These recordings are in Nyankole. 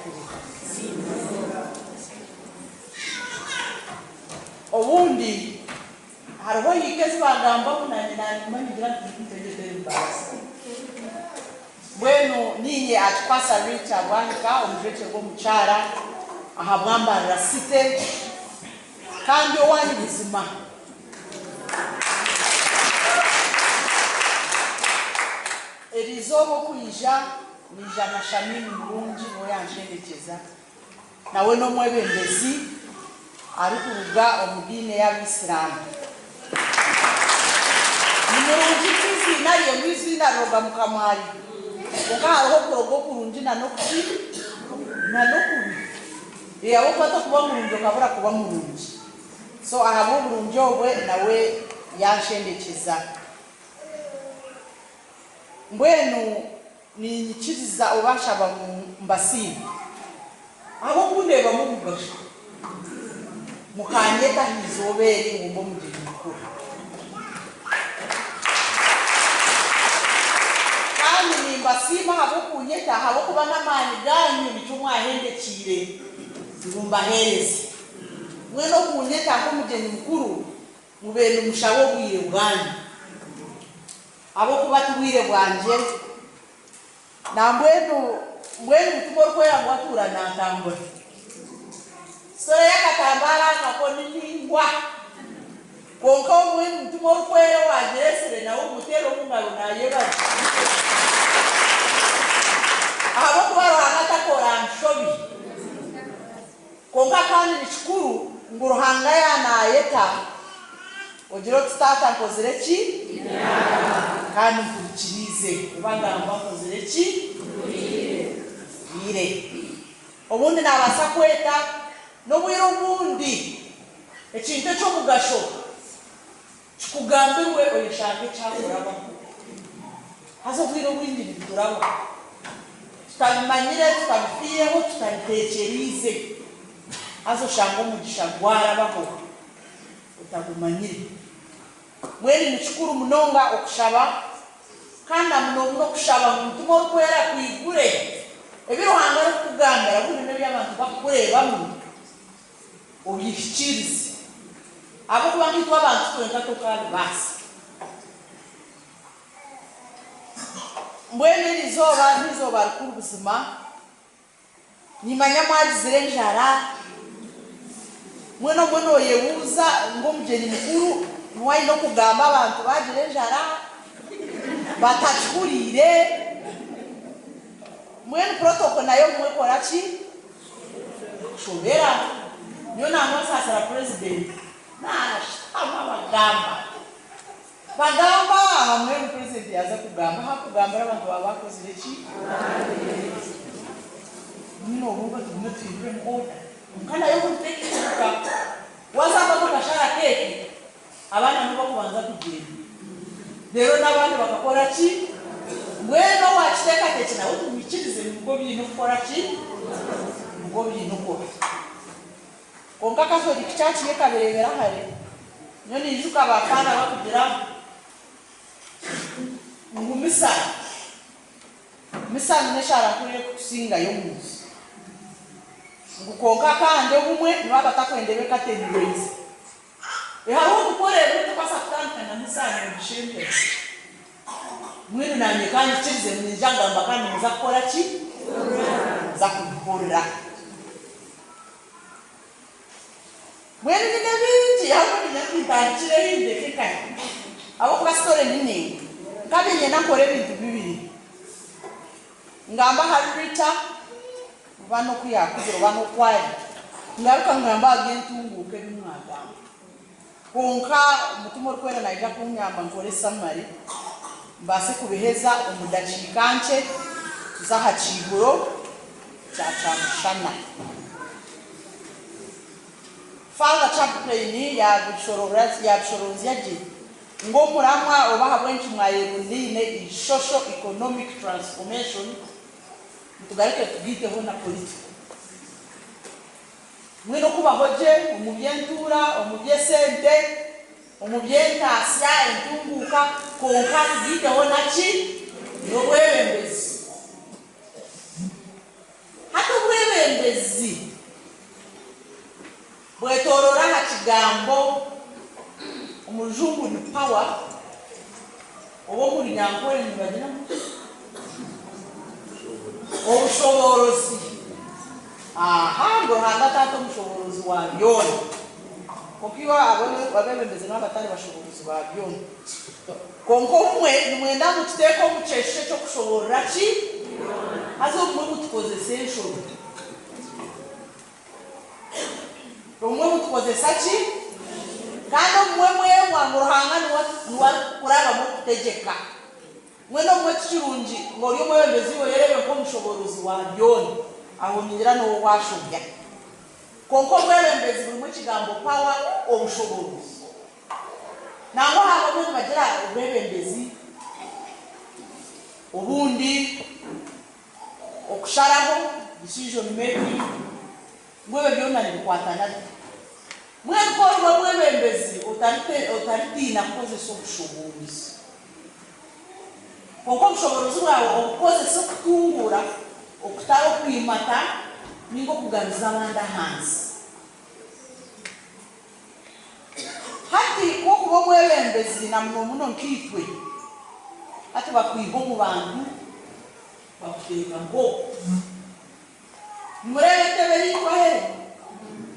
Nyakubaho. Obundi hariho hiika ezi bagambamu nanye nanguma ningira nti nitwija terimubaasa. Mbwenu niinye Akikwasa Rita Bwanika omujwekyerwa omukyara aha bwa Mbarara City kandi owaanyu buzima. Eriizooba okwija naija na Shamim Murungi niwe yanshendekyeza. Nawe n'omwebembezi arikuruga omu diini ey'Abaisiramu. Ni murungi nk'eiziina rye ngu eiziina riroga mukamwa rye. Kwonka hariho okuroga okurungi na n'okuki? Na n'okubi. Ahabw'okuba tokuba murungi okabura kuba murungi. So ahabw'oburungi obwe nawe yanshendekyeza. Mbwenu Niinyikiriza oba nshaba ngu mbasiime ahabw'okundeebamu omugasho, mukaanyeta aha izooba eri ngu mbe omugyenyi mukuru. Kandi nimbasiima ahabw'okunyeta ahabw'okuba n'amaani gaanyu nikyo mwahendekiire ngu mbaheereze. Mbwenu okunyeta nk'omugyenyi mukuru mube nimushaba obwire bwanyu. Ahabw'okuba ti bwire bwangye. Nambwenu, mbwenu Mutima Orikwera ngu atuura naatambura. Sitore y'akatambaara aka ko ni ndaingwa. Kwonka mbwenu Mutima Orikwera owaagireetsire nawe mumuteere omu ngaro naayebaza. Ahabw'okuba Ruhanga takora nshobi. Kwonka kandi ni kikuru ngu Ruhanga yaanaayeta, ogire oti, Taata, nkozire ki? Kandi mpurikiriize. Oba agamba nkozire ki? Mpuriire. Obundi naabaasa kweta n'obwire obundi ekintu eky'omugasho Kikugambirwe oyeshange kyakurabaho. Haza obwire obwingi nibiturabaho tutabimanyire, tutabifiireho, tutabiteekyereize. Haza oshange omugisha gwarabaho otagumanyire. Mbwenu ni kikuru munonga okushaba kandi na munomuno okushaba ngu Mutima Orikwera akwigure ebi Ruhanga arikukugambira obundi n'ebi abantu bakukureebamu. Obihikiirize, ahabw'okuba nkaitwe abantu twenka tokaabibaasa. Mbwenu eri izooba n'eizooba rikuru buzima. Nimmanya mwagizire enjara. Mbwenu obumwe nooyebuuza ngu omugyenyi mukuru niwe aine okugamba abantu baagira enjara batakihuriire. Mbwenu protocol nayo obumwe ekora ki? Ekushobera nyowe nangwa nsaasira president nashutama bagamba bagamba aha mbwenu president yaza kugamba ahakugambira abantu baba bakozire ki mbwenu obumwe tugume tuhinduremu order kwonka nayo obundi tekihinduka waza mpaka okashara cake Abaana nibo bakubanza kugyenda reero n'abandi bakakora ki? Mbwenu owakiteekateekire nawe tumwikirize nibwo biine okukora ki? Nibwo biine okuba. Kwonka Catholic Church yo ekabireebera hare. Nyowe ninyijuka ba Father bakugira ngu Misa, Misa n'eshaara nkuru erikutusingayo omu nsi. Ngu kwonka kandi obumwe nibaba batakwenda ebe curtain raiser. Hariho obukora ebi orikubaasa kutandika na misa noogishembera. Mbwenu naanye ka nyikirize ngu niinyija kugamba kandi ninza kukora ki? Ninza kubihurira. Mbwenu nyine bingi ahabw'okuba niinyenda ngu ntandikireho ndeke kare ahabw'okuba sitore ni ndaingwa. Nkaba niinyenda nkore ebintu bibiri. Ngamba ahari Rita oba n'oku yaakuzire oba n'oku ari, ngaruka ngamba aha by'entunguuka ebi mwagamba. Kwonka Mutima Orikwera naija kunyamba nkore summary mbaase kubiheza omu dakiika nkye tuze aha kiihuro kya kyamushana. Father Chaplain yaabishoronzya gye. Ngu omuramwa oba ahabw'enki mwayerundaine i Social Economic Transformation nitugaruke tugaiteho na political. Mwine okubaho gye omu by'entuura, omu by'esente, omu by'entaasya, entunguuka kwonka tugaiteho na ki? N'obwebembezi. Hati obwebembezi. Obwebembezi bwetooroora aha kigambo omu rujungu ni power oba omu runyankore nibagira ngu ki? Obushoboorozi. Aha ngu Ruhanga Taata omushoboorozi wa byona. Kwonka iwe abebembezi nabo batari bashoboorozi ba byona. Kwonka obumwe nimwenda ngu tuteeke omu kyeshusho eky'okushoboorora ki? Haza obumwe mutukozesa enshobi. Obumwe mutukozesa ki? Kandi obumwe mwebwa ngu Ruhanga niwe niwe arikukurabamu okutegyeka. Mbwenu obumwe ti kirungi ngu ori omwebembezi iwe oyereebe nk'omushoboorozi wa byona. Aho ningira nooba waashobya. Kwonka obwebembezi burimu ekigambo power, obushoboorozi. Nangwa aha abamwe nibagira obwebembezi obundi okusharaho, decision making, ngu ebyo byona nibikwatana bita? Mbwenu ku oriba omwebembezi otaritiina kukozesa obushoboorozi. Kwonka obushoboorozi bwawe obukozese okutunguura okutari okwimata ninga okugaruza abandi ahansi. Hati ku okuba omwebembezi na muno muno nkaitwe, hati bakwiha omu bantu bakuteeka nk'oku. Nimureeba entebe yaitu ahu eri?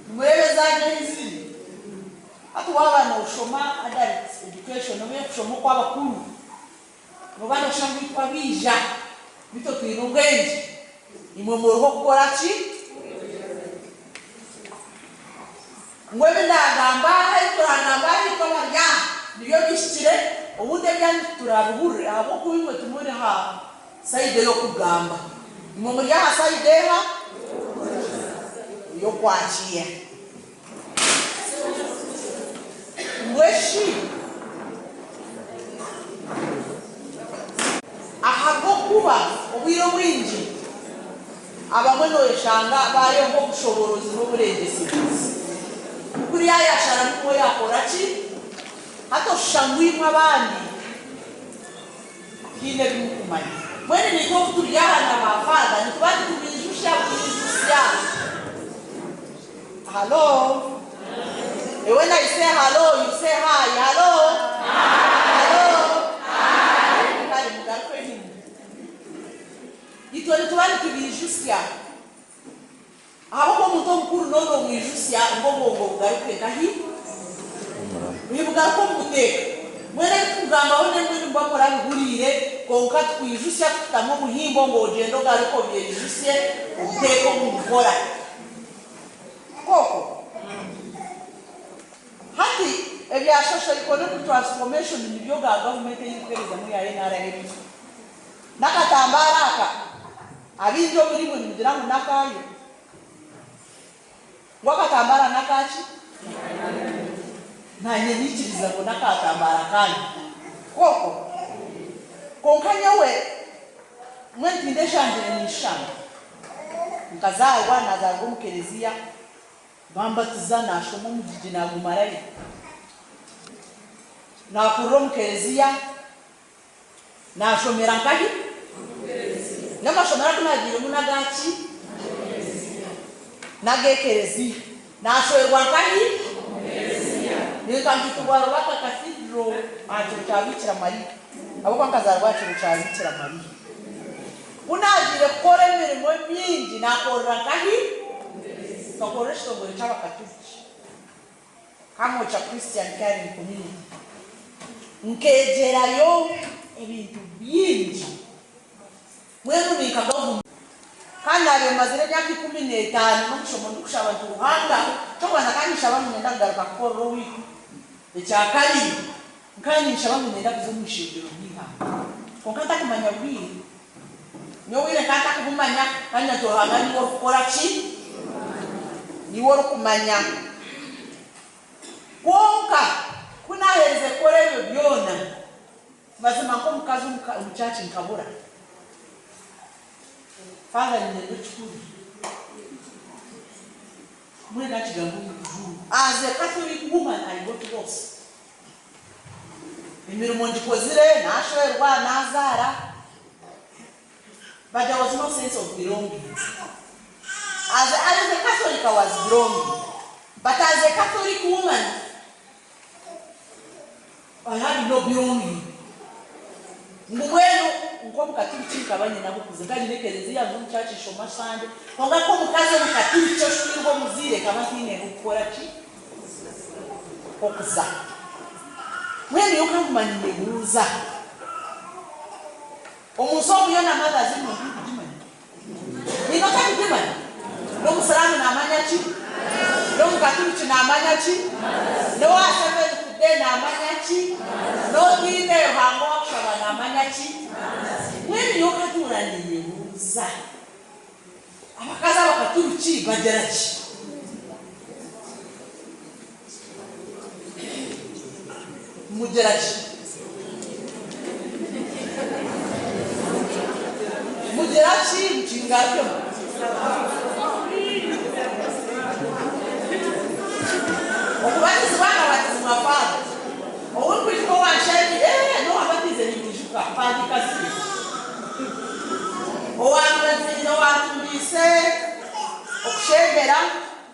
Nimureeba ezaanyu ahu ziri? Hati waaba nooshoma adult education oba okushoma okw'abakuru, nooba nooshusha ngu itwe abaija nitwe twine obwengye, imwe muriho kukora ki? Ngu ebi naagamba aha, ebi turaagamba aha itwe abari aha nibyo bihikire, obundi ebyanyu titurabihurire ahabw'okuba imwe timuri ha sayidi ey'okugamba. Imwe muri aha sayidi eha? Ey'okwakiira. Mbwe shi ahabw'okuba obwire obwingi abamwe nooyeshanga baayoha obushoboorozi n'oburengyeserezi. Kuri yaayasharamu niwe yaakora ki? Hati oshusha ngu imwe abandi haine ebi murikumanya. Mbwenu naitwe obu turi aha na ba faatha nituba nitubiijusya bwijusya. Halo? When I say hello, you say hi. Hello? Hello? Kare mugaruke enyima. Itwe nituba nitubiijusya. Ahabw'okuba omuntu omukuru n'obu nomwijusya ngu obwongo bugaruke nkahi? Nibugaruka omu buteeka. Mbwenu ebi tukugambaho n'ebimwe nimuba murabihuriire kwonka tukwijusya tukutamu omuhimbo ngu ogyende ogaruke obyeyijusye obiteeke omu nkora. Tikwo? Hati ebya Social Economic Transformation nibyo ga gavumenti ei ndikuheerezamu eya NRM. N'akatambaara aka, abaingi omuriimwe nimugira ngu n'akaayo. Ngu akatambaara n'akaaki? Naanye nyikiriza ngu n'akatambaara kaanyu. Tikwo? Kwonka nyowe mbwenu tindeshangire ninshushana. Nkazaarwa, naazaarwa omu kereziya, bambatiza, naashoma omugigi naagumarayo. Naakurira omu kereziya. Naashomera nkahi? N'amashomero agu naagiiremu n'aga ki? N'ag'ekereziya. Naashwerwa nkahi? Nkahitirwa Rubaka Cathedral aha kiro kya Biikira Mariya ahabw'okuba nkazaarwa aha kiro kya Biikira Mariya. Ku naagiire kukora emirimo emingi naakorera nkahi? Nkakorera ekitongore ky'Abakaturiki. Kamwokya Christian Caring Community. Nkeegyerayo ebintu bingi. Mbwenu ninkagaguma. Kandi naabaire mazire emyaka 15 n'omushomo ndikushaba nti, Ruhanga, eky'okubanza nkaba ninshaba ngu niinyenda kugaruka kukorera owaitu. Ekyakabiri, nkaba ninshaba ngu niinyenda kuza omu ishengyero ry'eihanga. Kwonka ntakumanya bwire. Nyowe obwire nkaba ntakubumanya, kandi nti Ruhanga niiwe orikukora ki? Niiwe orikumanya. Kwonka ku naaherize kukora ebyo byona, mazima nk'omukazi omu church nkabura. Father niinyenda okihurire. Mbwenu nakigamba omu rujungu, as a Catholic woman I got lost. Emirimo ngikozire, nashwerwa, nazaara but there was no sense of belonging. As America was belonging but as a Catholic woman I had no belonging ngu mbwenu nk'omukaturiki nkaba nyine ah'okuza nkaba nyine ekereziya nza omu church nshoma Sunday kwonka nk'omukazi omukaturiki oshwirwe omuzaire nkaba ntaine h'okukora ki? H'okuza. Mbwenu nyowe nkaguma ninyebuuza omunsi omu yoona Mothers Union turikugimanya? Niinwe otarikugimanya? N'omusiraamu naamanya ki? N'omukaturiki naamanya ki? N'owa Seventh Day naamanya ki? N'otaine Ruhanga owakushaba naamanya ki? Mbwenu nyowe nkatuura ninyebuuza, abakazi abakaturiki bagira ki? Mugira ki? Mugira ki? Mukingarukemu. Okubatizibwa nkabatizibwa Father. Ou ndikwijuka owanshabiire, ee n'owambatiize ninkwijuka, mpandiika ziriyo. Owantumbiise okushembera.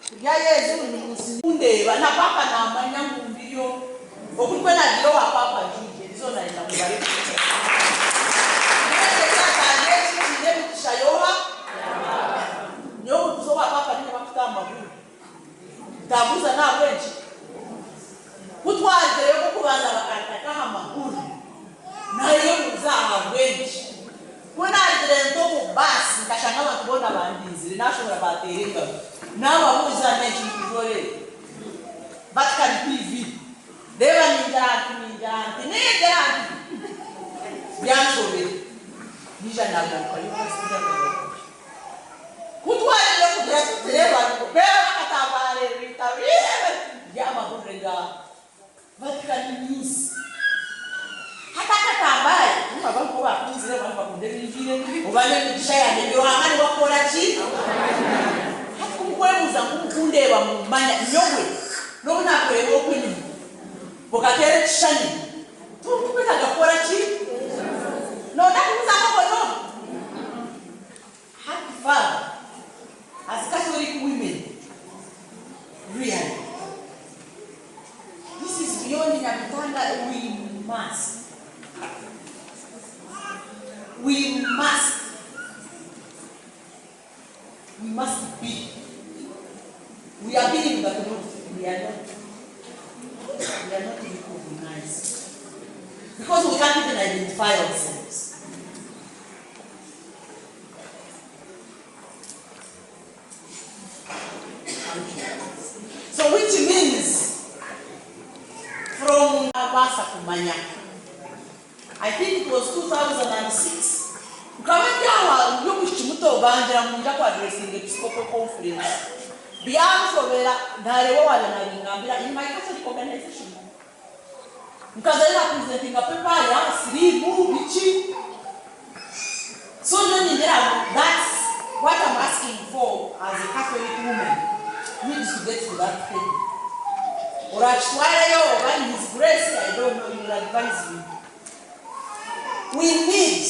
Kurya Yezu ni kundeeba na paapa namanya ngu ndiyo oku nikwo nagiire owa paapa Jude erizoba nayenda ngu bareke Mbwenu ekyatandya eki kiine emigisha yoha nyowe obu kuza owa paapa ninye bakuta aha maguru ntambuuza nahabwenki ku twarugireyo ogw'okubanza bakantaka aha maguru nayebuuza ahabwenki Ku naagire nti omu baasi nkashanga abantu boona bandinzire, naashohora baateera engaro. Naababuuza n'enki nikujoora eri Vatican TV. Reeba ningira nti, ningira nti, ningira nti, byanshobera. Naija naagarukayo baasi tindagarukayo. Ku twagire kugira tuti reeba reeba bakatambaara ebitabo, by'amahurire ga Vatican News. Hati akatambaare obu abantu ku baakunzire oba nibakunda ebi njwire oba n'emigisha yangye ndi Ruhanga niwe akukora ki? Hati ku mukwebuuza ngu mukundeeba mummanya nyowe n'obu naakureeba oku enyima okateera ekishushani torikwetaaga kukora ki? Nooda kubuuza nkokono? Hati Father as Catholic women really this is beyond Nyamitanga we must we must we must be we are being but not we are not we are not recognized because we can't even identify ourselves. So which means from Nabaasa kumanya I think it was 2006 nkaba ndi aho ndi omwishiki muto bangira ngu nyija ku addressinga Episcopal conference byanshobera nareeba owaaba nabingambira in my Catholic organization. Nkazayo na presentinga paper ya siriimu biki so nyowe ningira ngu that's what am asking for as a Catholic woman needs to get to that table orakitwareyo oba in his grace I don't know he will advise me we need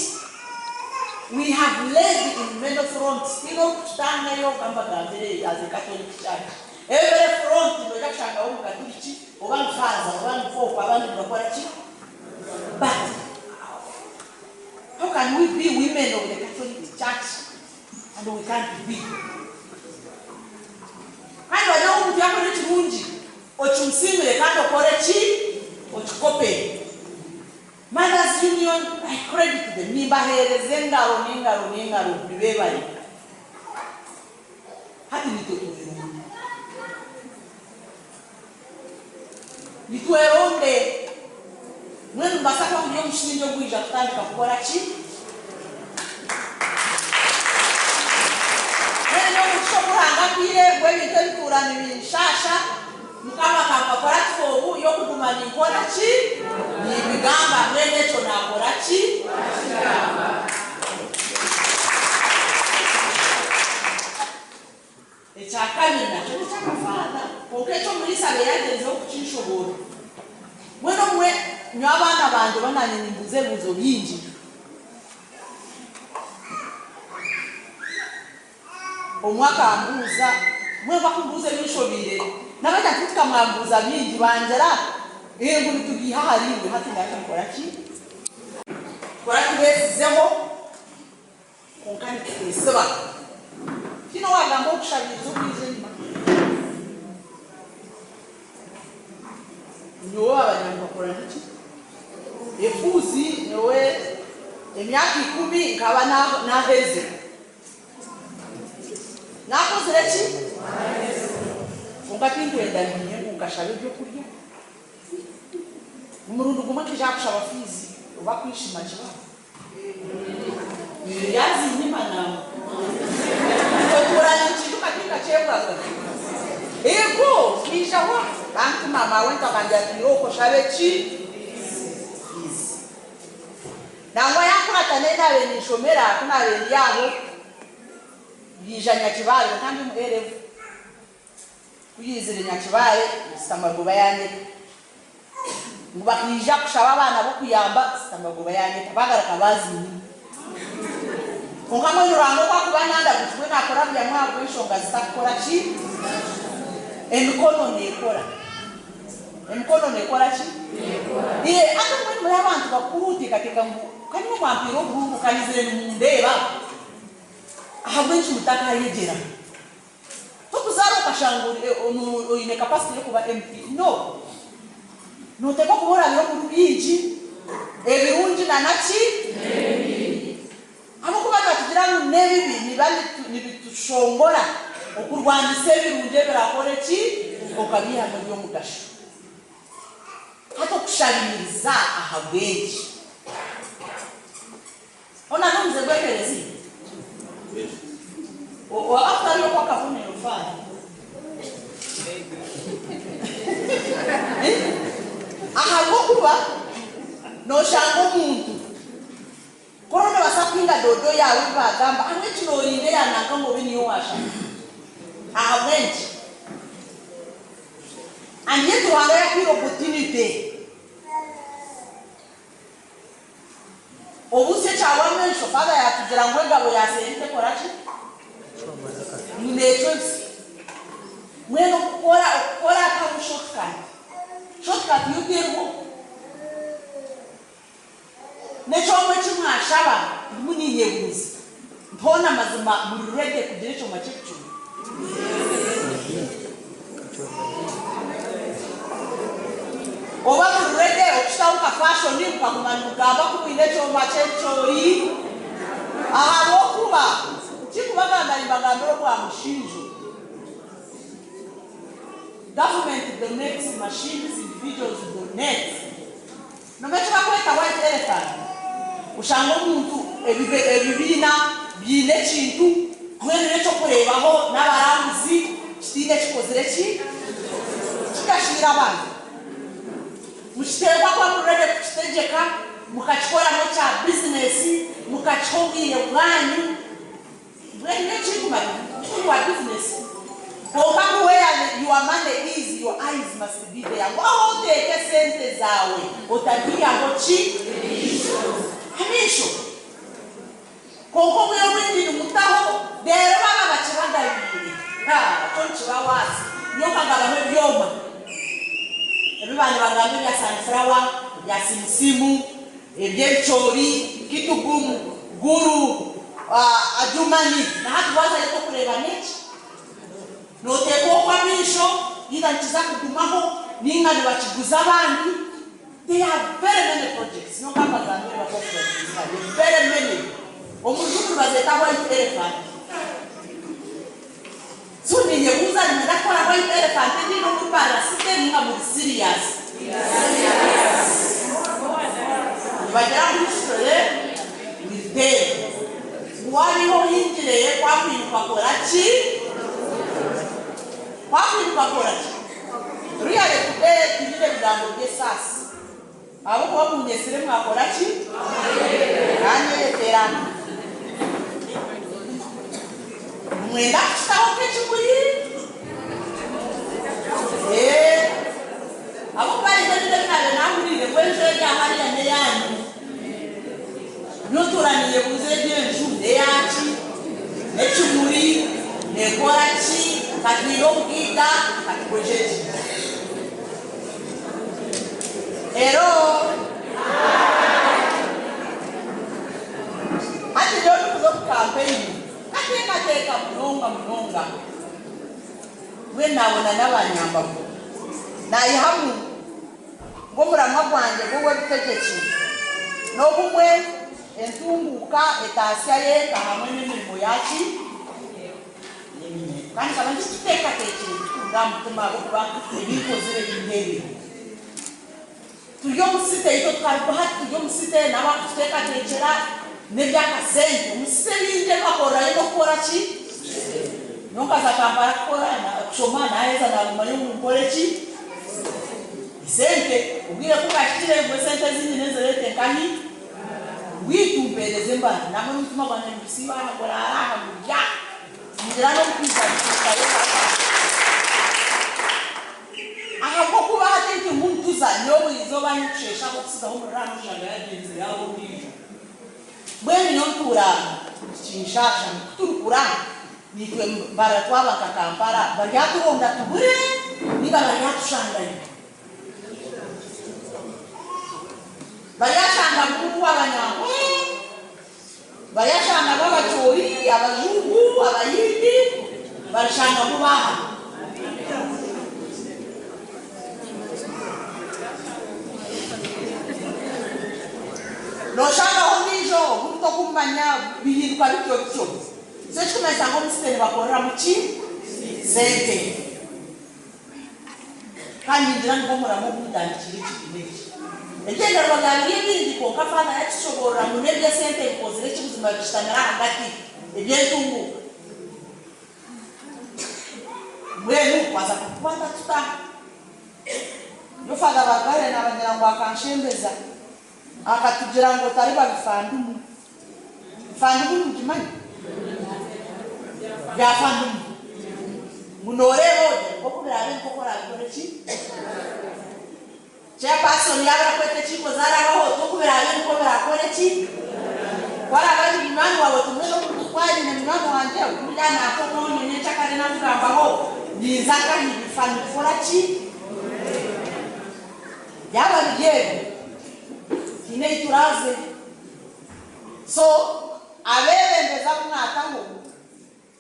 we have led in many fronts tihaine orikukitangayo kambagambire as a Catholic church every front noija kushangaho omukaturiki Oba ni faaza oba ni pope abandi nibakora ki but how can we be women of the Catholic church and we can't be kandi bari ahu omuntu yakora ekirungi okimusiimire kandi okore ki okikope Mothers Union I credit them nimbahereza engaro n'engaro n'engaro nibebare hati nitwe tweronde. Nitweronde. Mbwenu nimbaasa kuba guri omusingye ogwija kutandika kukora ki? Mbwenu n'omugisha ogu Ruhanga ampaire gw'ebintu ebituura nibinshaasha, Mukama akampa puratifoomu y'okuguma ninkora ki? Nimbigamba. Mbwenu ekyo naakora ki? Ekya kabiri nakyo n'eky'akafaana, kwonka ekyo omuriisa abaire agyerizeho kukinshoboorora. Mbwenu obumwe nyowe abaana bangye oba naanye nimbuuza ebibuuzo bingi. Omwe akambuuza Mbwenu bakumbuuza ebi nshobeire. Nabenda nti tikamwambuuza bingi bangira ngu nitubiiha ahariiwe hati ngaruka nkora ki? Kora tubeesizeho kwonka nitukwesiba. Tihaine owaagamba okushabiiriza okwija enyima. Nyowe waaba nkakora niki? Efuuzi nyowe emyaka ikumi nkaba naaherize. Naakozire ki? Kwonka tinkwenda nyihe ngu nkashaba ebyokurya. Omurundi gumwe nkaija aha kushaba fiizi oba kwishima kibaho. Yaazinyima nangwa. Otuura ninkiijuka tinkakyebwaga. Eego, nkaija wa bantuma maawe nkabangira ati irooko oshabe ki? Fiizi. Nangwa yankurata n'ei naabaire ninshomera ku naabaire ndi aho yaija Nyakibale kwonka ndi omu A-level. Ku yaizire Nyakibale, Mister Magoba yanyeta ngu bakaija kushaba abaana b'okuyamba, Mister Magoba yanyeta bagaruka baaza enyima. Kwonka mbwenu Ruhanga oku akuba nandagukirwe we naakora buri hamwe ahabw'enshonga zitakukora ki? Emikono neekora. Emikono neekora ki? Ee, hati mbwenu muri abantu bakuru teekateeka ngu ka nimwe mwampaire obuhungu ka nyizire nimundeeba, ahabw'enki mutakayegyera? Tokuzaarwa okashanga oine capacity y'okuba MP. No. Noteekwa kuba orabire omuri bingi, ebirungi na naki? N'ebibi. Ahabw'okuba nibatugira ngu n'ebibi nibiba nibitushongora okurwanisa ebirungi ebirakore ki? Okabiihamu eby'omugasho. Hati okushabiiriza ahabw'enki? Hoona n'omuze gw'ekereziya? Akutari oku akabonero Father. Ahabw'okuba noshanga omuntu kora nobaasa kuhinga doodo yaawe ebi baagamba ahabw'enki norinda eya nanka ngu obe niyo waashaba? Ahabw'enki? And yet Ruhanga yakuhaire opportunity. Obusya ekyabwa amaisho, Father yatugira ngu egabo ya sente tekora ki? Ngu necwa ebisya. Mbwenu okukora okukora hariho short cut. Short cut yo teriho. N'ekyoma eki mwashaba ndimu ninyebuuza nti hoona mazima muri ready kugira ekyoma ky'ebicumi? Oba muri ready okukitaho nka fashion mukaguma nimugamba ku mwine ekyoma ky'ebicoori? Ahabw'okuba tikubagamba nimbagambira obwa mushinjo. Government donates machines, individuals donate. Nomanya eki barikweta white elephant? Oshanga omuntu ebibiina biine ekintu mbwenu n'eky'okureebaho n'abarambuzi kitaine kikozire ki? Kigashiire abantu. Mukiteekwa kuba muri ready kukitegyeka, mukakikoramu ekya bizinesi, mukakiha obwire bwanyu. Mbwenu n'ekirikumara mukuru wa bizinesi kwonka ku where your money is your eyes must be there ngu ahu oteeka esente zaawe otagiihaho ki? Amaisho. Kwonka obwire obwingi nimutaho reero baaba bakibagabiire haa kyo nikiba worse nyowe nkagabaho ebyoma ebi baaba nibagamba ebya sunflower, ebya simusimu, Eby'ebicoori, Kitgum, Gulu, Adjumani na hati waazayo tokureeba n'eki. Nooteekwa okwo amaisho either nikiza kugumaho nainga nibakiguza abandi. There are very many projects nyowe nkambagambire bakokubagizibare very many. Omu rujungu nibazeeta white elephant. So ninyebuuza niinyenda kukora white elephant endiijo omuri Mbarara city ninga muri serious? Nibagira ngu history will tell. Ngu wabiiha ohingire kwakwimuka kora ki? Kwakwimuka kora ki? Really today tinyine bigambo by'esaasi ahabw'okuba munyetsire mwakora ki? Mwanyeyetera. Nimwenda kukitaho nk'ekimuri? Ee. Ahabw'okuba hariho ebindi ebi naabaire naahuriire ngu enju eri aha hariya n'eyaanyu. Nyowe ntuura ninyebuuza egyo enju n'eyaaki? N'ekimuri? Neekora ki? Katwine obugaiga katugwejegye. Ero hati nyowe ndikuza omu kampeyini nkateekateeka munonga munonga. Mbwenu naabona n'abanyambaho. Naihamu ngu omuramwa gwangye gw'ow'obutegyeki n'obumwe, entunguuka, etaasya y'eka hamwe n'emirimo yaaki? Y'eminyeeto. Kandi nkaba nkikiteekateekire kikuruga aha mutima ahabw'okuba ebi nkozire biine ebiro. Turi omu site itwe tukaruga hati turi omu site n'abakututeekateekyera n'eby'akasente. Omu site bingi ebi bakorerayo n'okukora ki? Nyowe nkaza Kampala kukora kushoma naaheza naagumayo ngu nkore ki? Esente. Obwire ku bwahikire ngu esente ezi nyine nzireete nkahi? Beitu mpeereze embara. Nangwa n'omutima gwangye nigusiiba aha guraara aha gurya. Ningira n'omukwija niturugayo paka. Ahabw'okuba hati nitumu nituza, nyowe buri izooba nyikusheesha ahabw'okutsigaho omuriro aha n'okushanga yagyenzire yaaba ondiijo. Mbwenu nyowe ntuura nikinshaasha ngu kuturikura naitwe Mbarara twaba nka Kampala baryaturonda tubure ninga baryatushangayo. Baryashanga ngu Abanyankore, baryashanga ngu Abacholi, Abajungu, Abayindi, barishanga ngu baaha? Noshangaho ondiijo ogu tokumumanya bihinduka bityo bityo. So ekikumanyisa ngu omu site nibakoreramu ki? Sente. Kandi ningira nigwo muramwa ogu mutandikiire ekibiina eki. Ebigyendererwa bya biri ebindi kwonka Father yakishoboorora ngu n'eby'esente bikozire ki buzima bishutamire ahagati, eby'entunguuka. Mbwenu twaza kubikwata tuta? Nyowe Father Barugahire naabagira ngu akanshembeza, akatugira ngu otariba bifandumu. Fandumu nimugimanya? Bya fandumu. Ngu nooreeba ogye nk'oku biraabe nikwo oku oraabikore ki? Chairperson yaaba arakweta enkiiko zaarabaho oti oku biraabe nikwo biraakore ki? Ku araabe ari munywani waawe oti mbwenu obu twanyine munywani wangye kuriya naakomaho nyowe nyencakare naamugambaho ninza nkahi bifa nikukora ki? Yaaba biri ebyo tihaine ei turaaze. So abeebembezi abu mwataho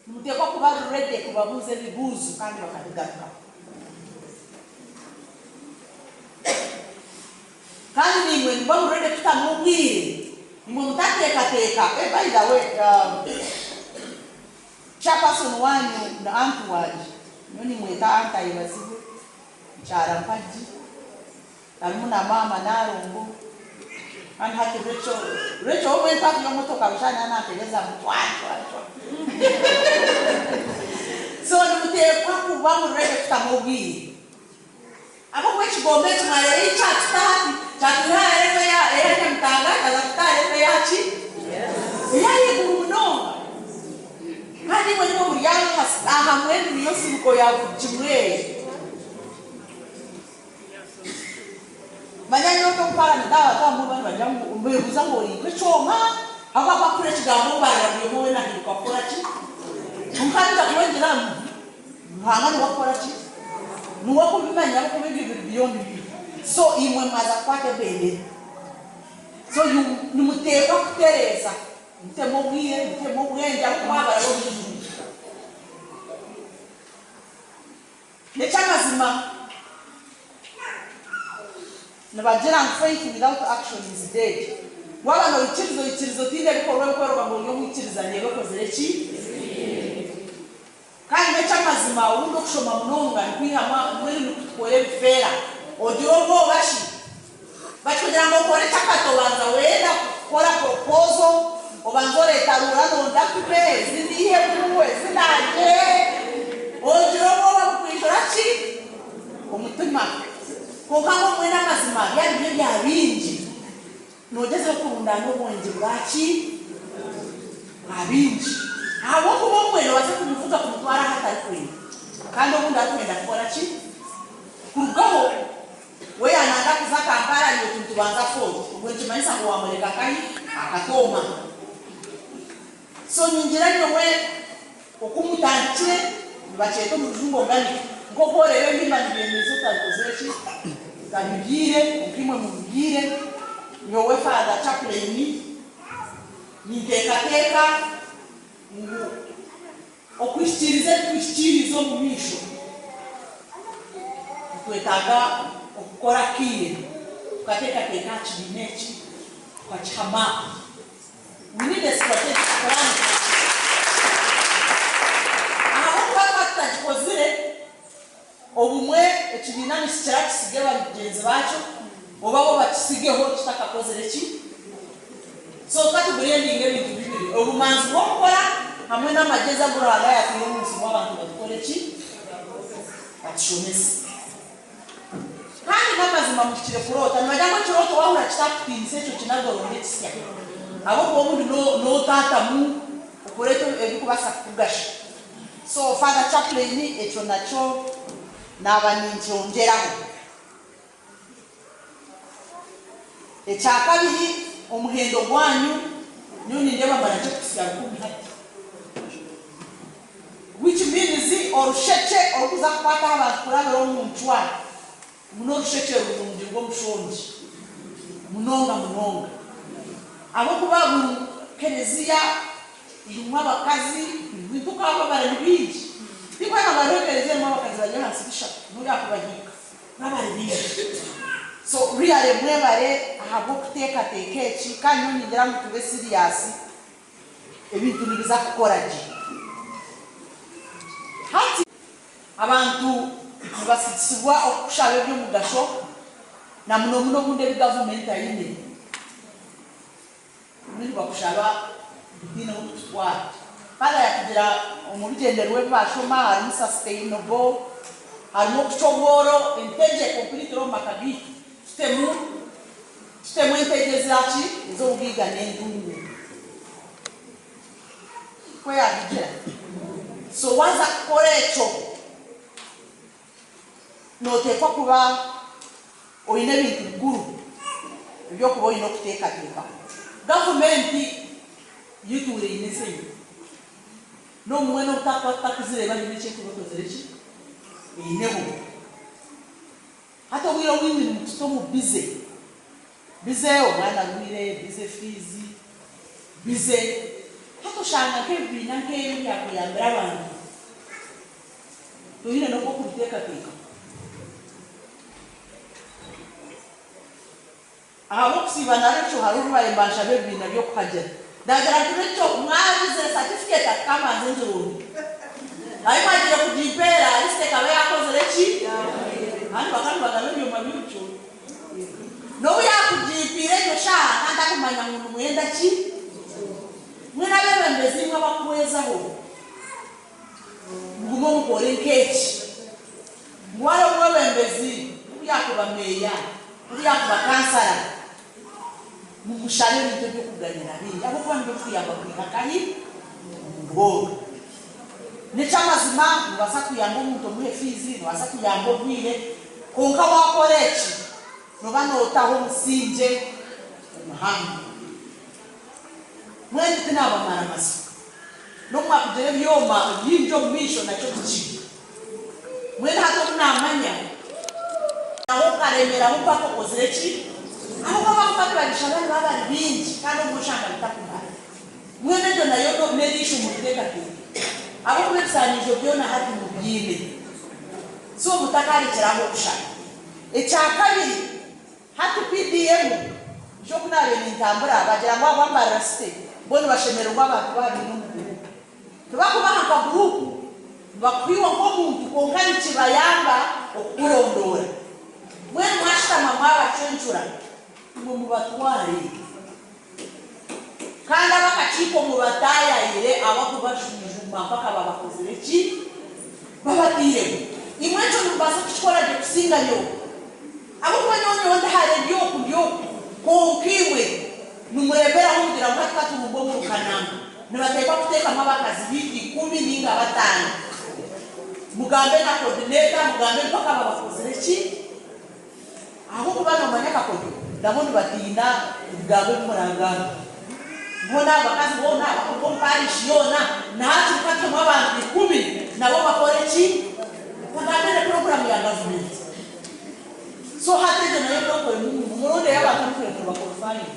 nimuteekwa kuba ready kubabuuza ebibuuzo kandi bakabigarukamu. Kandi naimwe nimuba muri ready kutamu obwire, imwe mutateekateeka, eh by the way chairperson waanyu ni aunt wangye, nyowe nimweta aunt Ayebazibwe, mukyara Mpagi. Harimu na maama Nalongo kandi hati Rachel, Rachel we mbwenu twavuga emotoka busha naaba nampereza ngu cwa cwa cwa so nimuteekwa kuba muri ready kutamu obwire ahabw'okuba ekigombe eki mwareeba ei kyatuta hati kyatwiha aha level eya eya Nyamitanga kyaza kututa aha level eya ki? Ey'ahaiguru munonga kandi imwe nimwe muri aha aha mbwenu niyo nsibuko ya buri kimwe. Manya nyowe ndi omu paramenti abantu abamwe baba nibagira ngu nibebuuza ngu ori nk'ekyoma ahabw'okuba ku akuhurira ekigambo mbarira buri omwe weena ahinduka kukora ki? Kwonka ninza kuba ngira ngu Ruhanga niwe akukora ki? Niwe akubimanya ahabw'okuba ebyo biri beyond me. So imwe mwaza kukwata ebendera. So you nimuteekwa kutereeza, mutemu obwire, mutemu obwengye ahabw'okuba habaraho bingi. N'eky'amazima, nibagira ngu faith without action is dead. Waaba noikiriza oikiriza otaine bikorwa ebikworeka ngu ori omwikiriza neeba ekozire ki? Kandi n'eky'amazima obundi okushoma munonga nikwihamu mbwenu nikutukora ebifeera. Ogira obwoba shi? Bati kugira ngu okore chapati obanza weenda kukora proposal, obanza oreeta rura nonda kume, ezi ndiihemu, ezi nangye, ogira obwoba bukwijura ki? Omutima. Kwonka ngu mbwenu amazima byaba biri ebya bingi, nogyezaho kurundaana obwengye bwa ki? Bwa bingi. Ahabw'okuba omwe nobaasa kumuvuga kumutwara ahu atarikwenda kandi obundi arikwenda kukora ki? Kurugaho. We yaananga kuza Kampala iwe oti nitubanza Fort, obwo nikimanyisa ngu waamureka nkahi? Akatooma. So ningira nyowe oku mutandikire Nibakyeta omu rujungu organic. Nk'oku oreeba ebihimba nibyemeza otabikozire ki? Otabibyaire, kwonka imwe mubibyaire. Nyowe Father Chaplain, ninteekateeka ngu okuhikiiriza ebi tuhikiiriize omu maisho, nitwetaaga okukora akaire tukateekateeka aha kibiina eki, tukakiha maapu. We need a strategic plan ahabw'okuba twaba tutagikozire, obumwe ekibiina nikikira kisige bagyenzi baakyo oba bo bakisigeho kitakakozire ki. So ka tuburendinge ebintu bibiri, obumanzi bw'okukora hamwe n'amagyezi agu Ruhanga yaataire omu nsi ngu abantu batukore ki? Batushomese. Kandi n'amazima muhikire kuroota. Nibagira ngu ekirooto waahurira kitakutiinisa ekyo kinaga oronde ekisya. Ahabw'okuba obundi nootaatamu okureeta ebirikubaasa kukugasha. So Father Chaplain ekyo nakyo naaba ninkyongyeraho. Ekyakabiri omuhendo gwanyu nyowe nindeeba mbarakye kuhitsya rukumi hati. Which means orushekye orukuza kukwataho abantu kurabira omu ncwa ngu n'orushekye rurungi rw'omushongi munonga munonga. Ahabw'okuba buri kereziya erimu abakazi, nitukaaba bari ni baingi. Tikwenda ngu hariho ekereziya erimu abakazi bari ahansi bishatu n'obu yaakubahiika baba bari baingi. So really mwebare ahabw'okuteekateeka eki kandi nyowe ningira ngu tube serious. Ebintu nibiza kukora gye. Hati abantu nibatsigisibwa okukushaba eby'omugasho na muno muno obundi ebi gavumenti aine. Obumwe nibakushaba bitaine ahu kukitwara. Father yatugira omu bigyendererwa ebi bashoma harimu sustainable, harimu okucwa obworo, entegye completely omu maka gaitu tutemu. Tutemu entegye eza ki? Ez'obugaiga n'entunguuka. Nikwo yaabigira. So waaza kukora ekyo, nooteekwa kuba oine ebintu bikuru eby'okuba oine okuteekateekaho. Gavumenti yo etuura eine esente. N'obumwe n'obu taakuba tutakuzireeba haine eki erikuba ekozire ki? Eineho. Hati obwire obwingi nimututa omu busy, busy omwana arwaire, busy fees, busy hati oshanga nk'ebibiina nk'ebi ebyakuyambire abantu toine n'oku okubiteekateekaho. Ahabw'okusiiba na Rachel hariho obu baabaire nibanshaba ebibiina by'okuhagira. Naagira nti, Rachel, mwabizire satifiketi ati ka mbanze ngironde. Ahi mwagiire kugimpeera, lisiti ekaba yaakozire ki? Kandi bakaba nibagaba ebyoma by'orukyori. N'obu yaakugimpiire egyo shaaha, kandi akumanya ngu nimwenda ki? Mbwenu abeebembezi imwe abakuhwezaho, mugume mukore nk'eki. Ngu hariho omwebembezi, n'obu yaakuba meeya, n'obu yaakuba kansara, mumushabe ebintu eby'okuganyira baingi ahabw'okuba nibyo birikuyamba kwiha akahi omu bworo. N'eky'amazima noobaasa kuyamba omuntu omuhe fiizi, noobaasa kuyamba obwire, kwonka waakora eki, nooba nootaho omusingye omuhango. Mbwenu tinaabamara matsiko. N'obu mwakugira ebyoma bingi omu maisho nakyo ti kibi. Mbwenu hati obu naamanya. Nawe okaremeraho mpaka okozire ki? Ahabw'okuba abakuba nibabishaba nibaba bari baingi kandi obumwe oshanga bitakumara. Mbwenu eryo nayo n'eriisho muriteekateeke. Ahabw'okuba ebisaaniizo byona hati mubiine. So mutakarekyera aho okushaba. Ekya kabiri. Hati PDM nyowe ku naabaire nintambura bagira ngu aba Mbarara City bo nibashemererwa abantu baaba baine omu guruupu. Tibakubaha nka guruupu, nibakuha iwe nk'omuntu kwonka nikibayamba okukurondoora. Mbwenu mwashutama mwabacwencura imwe mubatware kandi ab'akakiiko mubataayaayire abakubashwijuma mpaka babakozire ki? Babataireho. Imwe ekyo nimubaasa kukikora gye kusinga nyowe. Ahabw'okuba nyowe nyowe ndi hare ndi oku ndi oku, kwonka imwe nimureeberaho mugira ngu hati ka turumbe omu rukananga. Nibateekwa kuteekamu abakazi baitu ikumi nainga bataano. Mugambe na coordinator, mugambe mpaka babakozire ki? Ahabw'okuba noomanya akakodyo, nabo nibatiina ebigambo ebi muraagambe. Boona abakazi boona abakuruga omu parish yoona na hakiri katemu abantu ikumi nabo bakore ki? Bagambire puroguramu ya gavumenti. So hati egyo nayo mwekoremu murondeyo abantu abu ba qualifying.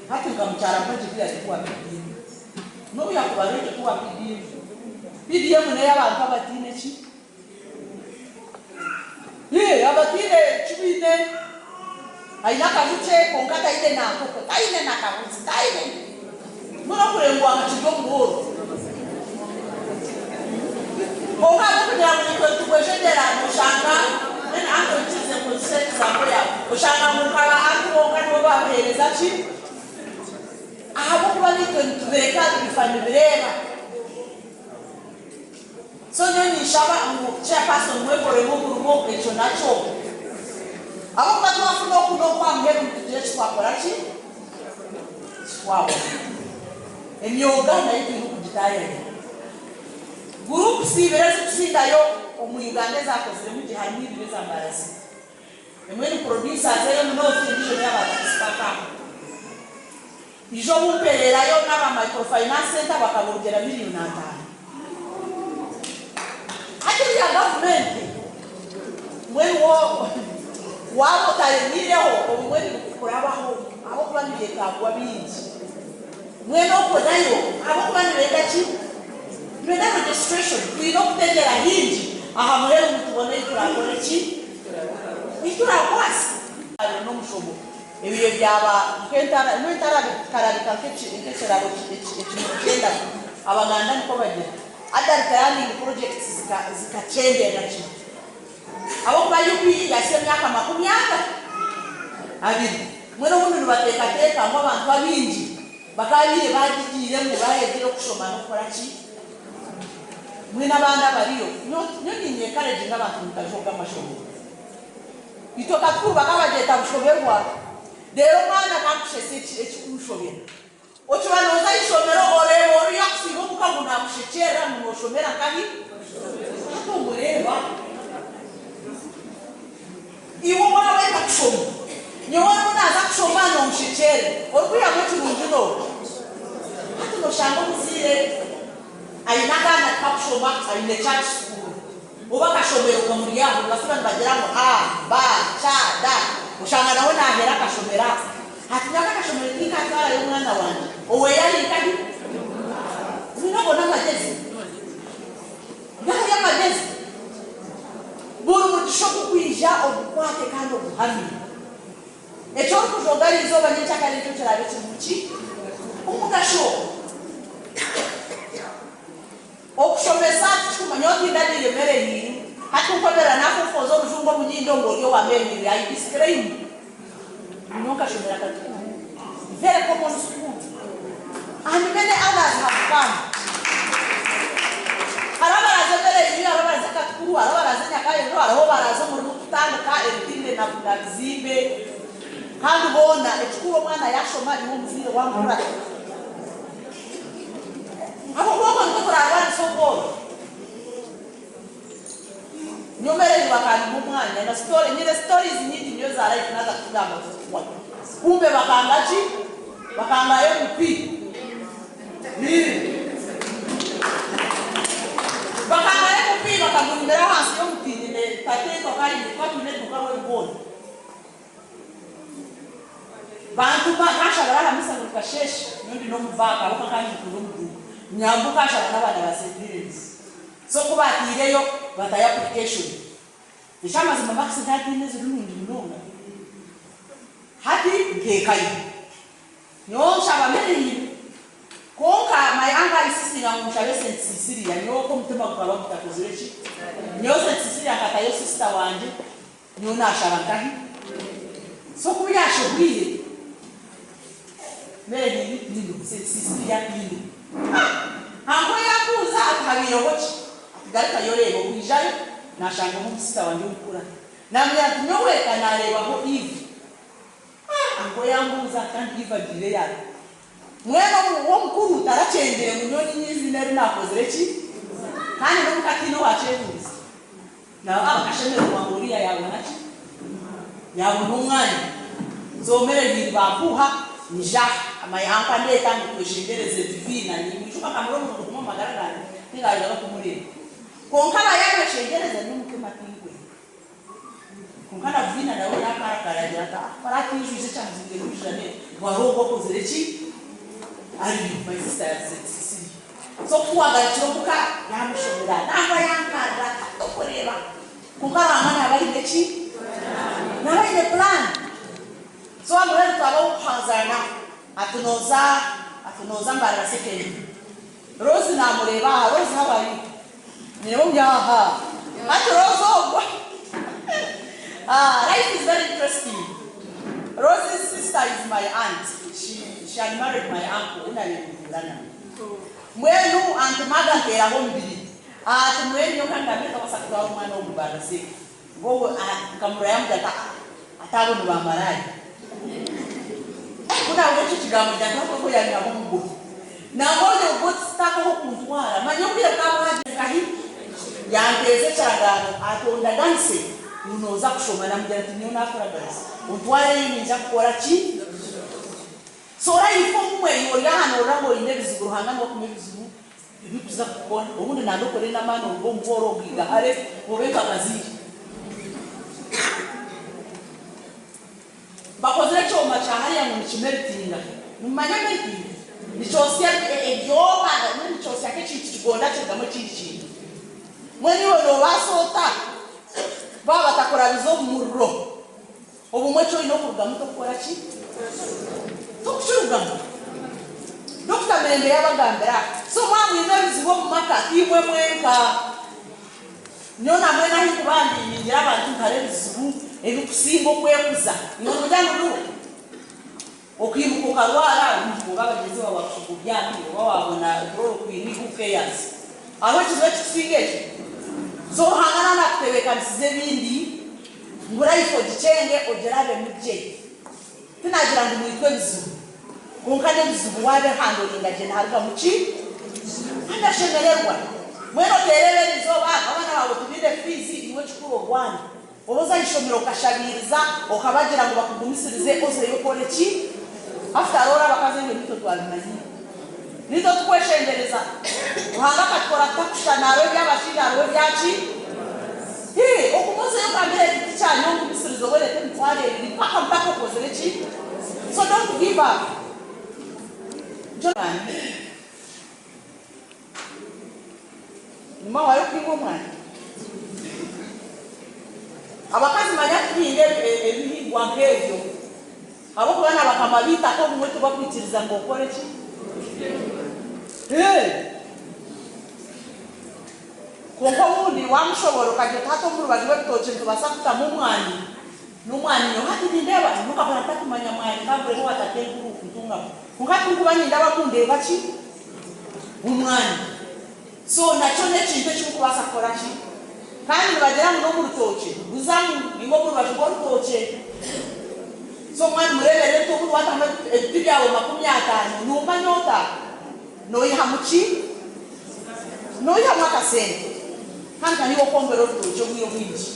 Hati nka mukyara Mpagi ku yari kuwa PDM. N'obu yakuba ready kuwa PDM. PDM n'eyabantu abataine ki? Yee, abataine ki baine. Aine akabukye kwonka taine na nkoko, taine na kabuzi, taine. Mbwenu okureeba ngu akakiri omuhoro. Kwonka ahabw'okugira ngu naitwe nitugwejegyera noshanga mbwenu anti oikirize nkozese example yaawe, oshanga ngu nka ba anti bonka nibo baabaheereza ki? Ahabw'okuba naitwe nitubireka bifa nibireeba. So nyowe ninshaba ngu chairperson mwekoremu omurimo ekyo nakyo. Ahabw'okuba twafuna oku n'oku aha muheru nitugira eki twakora ki? Eki twabona. Emyoga nayo twine okugitaayaya. Groups ibiri ezikusingayo omu Uganda ezakoziremu gye harimu ibiri eza Mbarara City. Emwe ni producers ey'omu North endiijo n'eyaba Taxi Park. Ijo obu mpereerayo n'aba Microfinance Centre bakabongyera miriyoni ataano. Hati ebya gavumenti mbwenu wo waaba otaremiireho obumwe nibikukurabaho ahabw'okuba nibyetaagwa bingi. Mbwenu okwo nayo ahabw'okuba nibenda ki? Nibenda registration. Twine okutegyera haingi aha muheru ngu tubone ei turakore ki? Ei turakwase. N'omushomo. Ebyo byaba nk'entara, imwe entara bikarabika nk'ekiraro ekirikugyenda, Abaganda nikwo bagira. Adult Learning Projects zikakyenderera kimwe. Ahabw'okuba UPE yahitsya emyaka 30. Mbwenu obundi nibateekateeka ngu abantu abaingi bakaabaire baagigiiremu baayegire okushoma n'okukora ki? Mbwenu abandi abariyo, nyowe niinye-encouraginga abantu mutajoga amashomero. Itwe katukuru bakaba bagyeta bushoberwa, reero omwana akakushesa ekikumushobera. Okiba nooza aha ishomero oreeba oriya akusiiba omuka ngu naakushekyerera ngu nooshomera nkahi? Hati omureeba. Iwe waawenda kushoma, nyowe orimu naaza kushoma noonshekyerera, orikwihamu ekirungi n'oha? Hati nooshanga omuzaire aine akaana tikakushoma aine church school. Oba akashomero kamuri aho nibasiba nibagira ngu A, B, C, D oshanga nawe nahera akashomero ako ati nyowe aka akashomero tinkatwarayo omwana wangye oweye ari nkahi? Mbwenu ago namagyezi? Gari amagyezi? Buri mugisha ogukwija ogukwate kandi oguhamye. Eki orikujoga eriizooba nyenkyakare nikyo kiraabe kirimu ki? Omugasho. Okushomesa tikikumanya oti ndariire mere ehiire. Hati nkomerera nafofoza orujungu omu nyindo ngu ori owa mere ehiire. I disclaim. Nyowe nkashomera Katukuru very common school and many others have come. Hariho abaraza emere ehiire, hariho abaraza Katukuru, hariho abaraza Nyakayiro, hariho abaraza omurimo kutandika ebitinde na bizimbe. Kandi boona ekikuru omwana yashoma iwe omuzaire wamukurata. Ahabw'okuba okwo nikwo turaarwanise obworo. Nyowe bakanyima omwanya na story, nyine stories nyingi nyowe eza life naaza kukugamba zikuhwa. Kumbe bakanga ki? Bakangayo MP. Bakangayo MP bakagunyimira ahansi y'omuti nyine tateitwe akaba aine tukaba twine eduuka rw'ebikooni. Bantuma kanshabira aha misa buri kasheeshe, nyowe ndi n'omuvaaka ahabw'okuba nkaba nyikwiire omu duuka. Nyambuka nshaba n'abaana ba St. Helens. So ku baataireyo batayo application. Eky'amazima marks nkaba ntaine eziri nungi munonga. Hati nteekayo. Nyowe nshaba Mary kwonka my uncle insistinga ngu nshabe St. Cecilia nyowe okwo omutima gukaba gutakozire ki? Nyowe St. Cecilia nkatayo sister wangye. Nyowe naashaba nkahi? So ku yaashohwire, mere niibi tindo, Cecilia tindo. Ah! Anko yaabuuza ati habaireho ki? Ati garukayo oreebe. Okwijayo naashangamu omusista wangye omukuru ati. Naamugira nti nyowe ka naareebaho Eve. Ah! Anko yambuuza ati kandi Eve agiireyo ata? Mbwenu ow'omukuru tarakyengire ngu nyowe niinye eiziina eri naakozire ki? Kandi n'omuka tihaine owaakyebuurize. Nabo bakashemererwa ngu oriya yaabona ki? Yaabona omwanya. So mere biiri bampuuha nyija aha. My uncle andeeta ngu tweshengyereze Divine nimwijuka nkamara omurundi gumwe omu magara gangye tingarugaga kumureeba. Kwonka aba yaanyeshengyereza nyowe omutima tinkwenda. Kwonka na Divine nawe yaakarakara yaagira ati, Ah baratinjwija ekyamuzinga enjwija ngu hariho ogu okozire ki? Ariyo. My sister yaagize ati Cecilia. So ku twagarukire omuka yaamushomera nangwa yankarira ati hati okureeba. Kwonka Ruhanga naaba aine ki? Naaba aine plan. So mbwenu twaba ow'okuhanzana ati nooza ati nooza Mbarara Secondary. Rose naamureeba aha, Rose how are you? Nyewe ndi aha. Hati Rose ogwo ah life is very interesting. Rose's sister is my aunt, she she had married my uncle ou naabaire nintuura nawe. Mbwenu Aunt Mag anteeraho omubiri ati mbwenu nyowe nkangambire nkabaasa kutwara omwana ogu Mbarara Sec. Nkogu nkamurora yamugira ati aa ati abo ni ba maraaya. Ku nahurira ekyo kigambo ngira nti ahobwe yanyihamu omuguha. Nangwa oryo rugo titakaho kuntwara. Manya obwire bukaba bwagyire nkahi? Yanteeza ekiragaano ati ondaganise ngu noza kushoma. Namugira nti nyowe nakuraganisa ontwareyo ninyija kukora ki? So life obumwe iwe ori aha norora ngu oyine ebizibu Ruhanga niwe akuma ebizibu Ebirikuza kukora obundi nanda okore n'amaani oruge omu bworo ogaigahare obe nka Kaziiri. Bakozire ekyoma kya hariya ngu nikimeritinga. Nimumanya meritinga? Nikyosya ebyoma mbwenu nikyosya nk'ekintu kigonda kirugamu ekindi kintu. Mbwenu iwe noobaasa ota baaba batakurabize omu muriro? Obumwe eki oine okurugamu tokukora ki? Tokukirugamu. Dokita Mirembe yabagambira ati, So mwaba mwine ebizibu omu maka, tiimwe mwenka. Nyowe na mbwenu ahi nkuba ndi, ningira abantu ngu hariho ebizibu ebikusinga okwekuza. Iwe nogira ngu biriho? Okaimuka okarwara, oba bagyenzi baawe baakushuba obyami, oba waabona chloroquine, who cares? Hariho ekizibu ekikusinga ekyo? So Ruhanga naaba naakutebeekanisiza ebindi ngu life ogikyenge ogirabemu gye. Tinagira ngu mwitwe ebizibu, kwonka n'ebizibu waabihandoringa gye niharugamu ki? Amashemererwa. Mbwenu oteereeba erizooba abaana baawe tibaine fiizi, iwe ekikuru orwane. Oba oza aha ishomero okashabiiriza okabagira ngu bakugumisirize ozeyo okore ki? After all abakazi ebyo nitwe twabimanyire. Nitwe tukweshengyereza. Ruhanga akatukora tutakushushana hariho eby'abashaija hariho ebyaki? Hii okuma ozeyo ogambire eti teacher nyowe ngumisirize oba oreete emitwaro ebiri mpaka mpaka okozire ki? So don't give up. Nikyo Nyuma waayo kuhinga omwani. Abakazi manya kuhinga ebihingwa nk'ebyo ahabw'okuba na bakama b'eitaka obumwe tibakwikiriza ngu okore ki? Kwonka obundi waamushobora okagira oti hati omu rubaju rw'ebitookye nitubaasa kutamu omwani, n'omwani nyowe hati nindeeba nyowe nkakura ntakumanya mwani nkagureeba owa tatenkuru ntungamu. Kwonka hati ku nkuba nindaba ndeeba ki? Omwani. So nakyo n'ekintu eki murikubaasa kukora ki? Kandi nibagira ngu n'omu rutookye guzamu ninga omu rubaju rw'orutookye. So mwani mureeberere nti obundi waatamu ebiti byawe 50 noomanya ota noihamu ki? Noihamu akasente. Kandi ka niiwe okwombera orutookye obwire obwingi.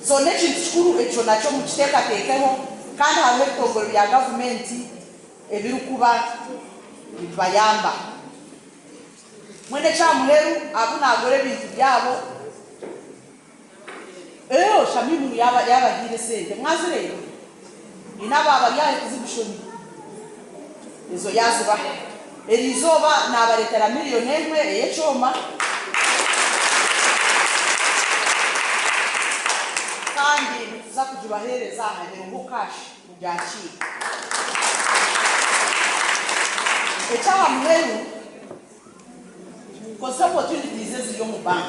So n'ekintu kikuru ekyo nakyo mukiteekateekeho kandi hariho ebitongore bya gavumenti ebirikuba nibibayamba. Mbwenu eky'aha muheru abu naagura ebintu byabo, Eeh Shamimu ngu yaaba yaabahaire esente. Mwazireeba? Haine aba bari aha exhibition ezo yaazibaha. Eri izooba naabareetera million emwe ey'ekyoma. Kandi nituza kugibaheereza aha haireho cash mugyakiire. Eky'aha muheru. Kozesa opportunities eziri omu bank.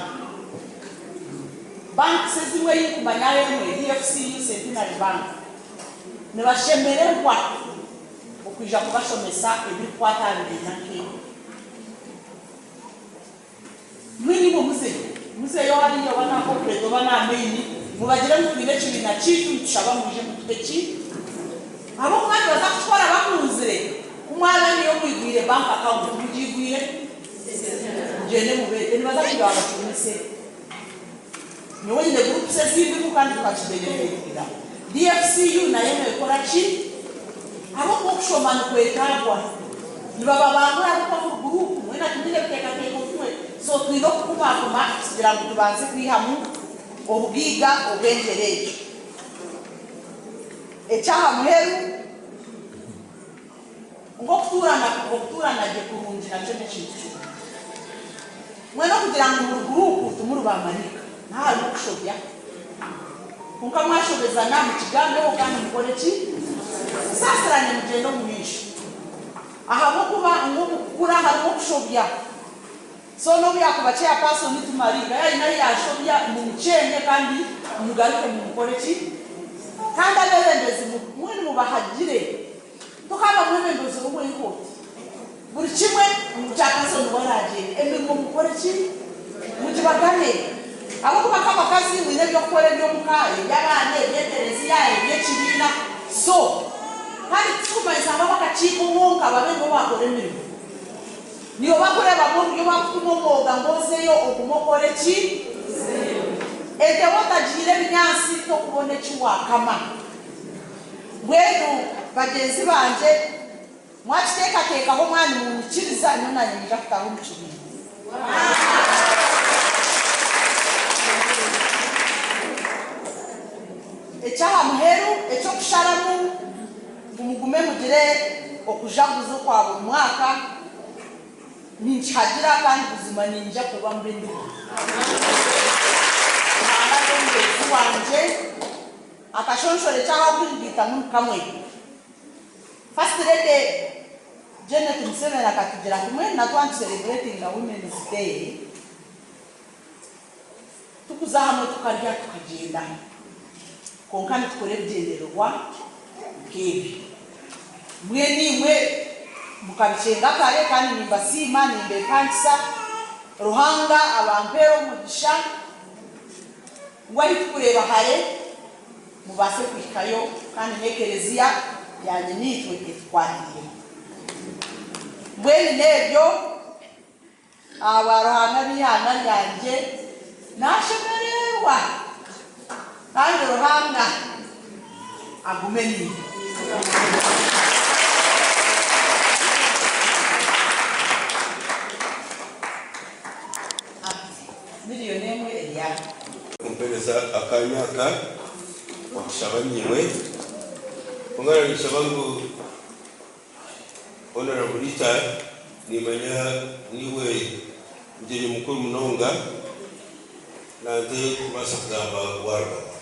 Banks ezimwe ei nkumanyaho emwe DFCU Centenary Bank nibashemererwa okwija kubashomesa ebirikukwata aha bibiina nk'ebi. Mbwenu imwe muzeyo, muzeyo hariya oba n'aha corporate oba n'aha main mubagire ngu twine ekibiina kyaitu nitushaba mwije mutuhe ki? Ahabw'okuba nibaza kukikora bakunzire ku mwaba niyo mwigwire bank account mugiigwire mugyende mubeete nibaza kwija babashomese. Nyowe nyine groups ezindimu kandi tukakibenefitingamu. DFCU nayo nekora ki? Ahabw'okuba okushoma nikwetaagwa. Nibababangura ahabw'okuba buri guruupu mwena timwine biteekateeko bimwe. So twine okukumaakuma kugira ngu tubanze kwihamu obugaiga obw'engyero egyo. Eky'aha muheru, nk'okutuurana okutuurana gye kurungi nakyo n'ekintu kirungi. Mwena okugira ngu buri guruupu timuri baamaraika, naha harimu okushobya. Kwonka mwashobezana mukigambeho kandi mukore ki? Musaasirane mugyende omu maisho. Ahabw'okuba ngu omu kukura harimu okushobya. So n'obu yaakuba chairperson ti maraika, yaaba haine ahu yaashobya mumukyeenye kandi mugaruke mumukore ki? Kandi abeebembezi mbwenu mubahagire. Tokaaba mwebembezi ori wenka oti buri kimwe ngu chairperson niwe araagyende. Emirimo mukore ki? Mugibagane. Ahabw'okuba nk'abakazi mwine eby'okukora eby'omuka, eby'abaana, eby'ekereziya, eby'ekibiina. So kandi tikikumanyisa ngu ab'akakiiko bonka babe nibo baakora emirimo. Niiwe bakureebamu oburyo bakutuma omwoga ngu ozeyo ogume okore ki? Ente waaba otagihaire ebinyaatsi tokubona eki waakama. Mbwenu bagyenzi bangye mwakiteekateekaho mwaba nimunyikiriza nyowe naanye niinyija kutaaha omu kibiina. Eky'aha muheru eky'okusharamu ngu mugume mugire okujaguza okwa buri mwaka, ninkihagira kandi buzima niinyija kuba mbe ndiho. Ruhanga ari omuhwezi wangye. Akashonshore ky'aha okwingiitamu ni kamwe. First Lady Janet Museveni akatugira ati mbwenu na twaba nitusereburetinga Women's Day, tukuza hamwe tukarya tukagyenda kwonka nitukora ebigyendererwa nk'ebi. Mbwenu imwe mukabikyenga kare kandi nimbasiima nimbepankisa. Ruhanga abampeere omugisha ngu ahi tukureeba hare mubaase kuhikayo kandi n'ekereziya ya nyinaitwe etukwatiire. Mbwenu n'ebyo. Ahabwa Ruhanga n'eihanga ryangye naashemererwa, kandi Ruhanga agume naitwe. Miriyoni emwe eri aha. Kumpereza akanya aka okushaba nyiwe. Kwonka ninshaba ngu Honourable Rita nimanya niiwe mugyenyi mukuru munonga nante kubaasa kugamba warugaho.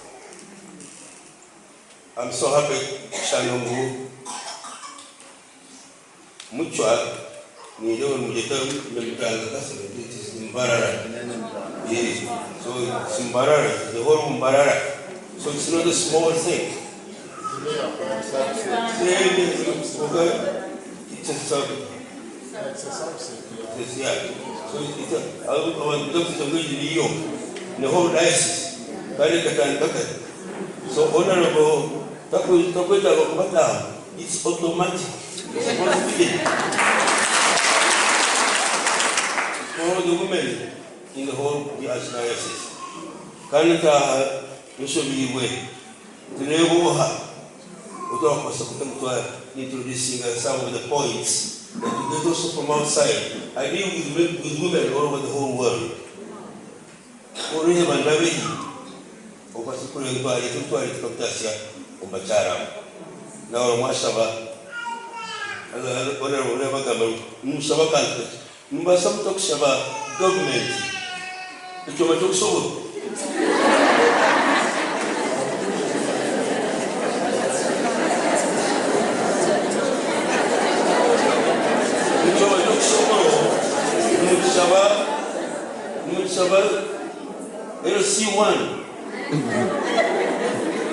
I'm so happy kushanga ngu Mucwa nindeeba nimugyeta Nyamutanga it is Mbarara so it's Mbarara the whole Mbarara so it's not a small thing. Kandi nshobeirwe Tureebe oha otwakubaasa kuta ngu twa introducinga some of the points that we get also from outside. I deal with with women all over the whole world. Oreeba ndabehi okwase kureeba twareeta ebi twareeta tukabitaasya omu bakyara abo. Nawe mwashaba honourable reeba bagamba ngu nimushaba akantu kakye. Nimubaasa muta kushaba gavumenti ekyoma ky'okushobora? Ekyoma ky'okushobora nimukishaba nimukishaba LC1.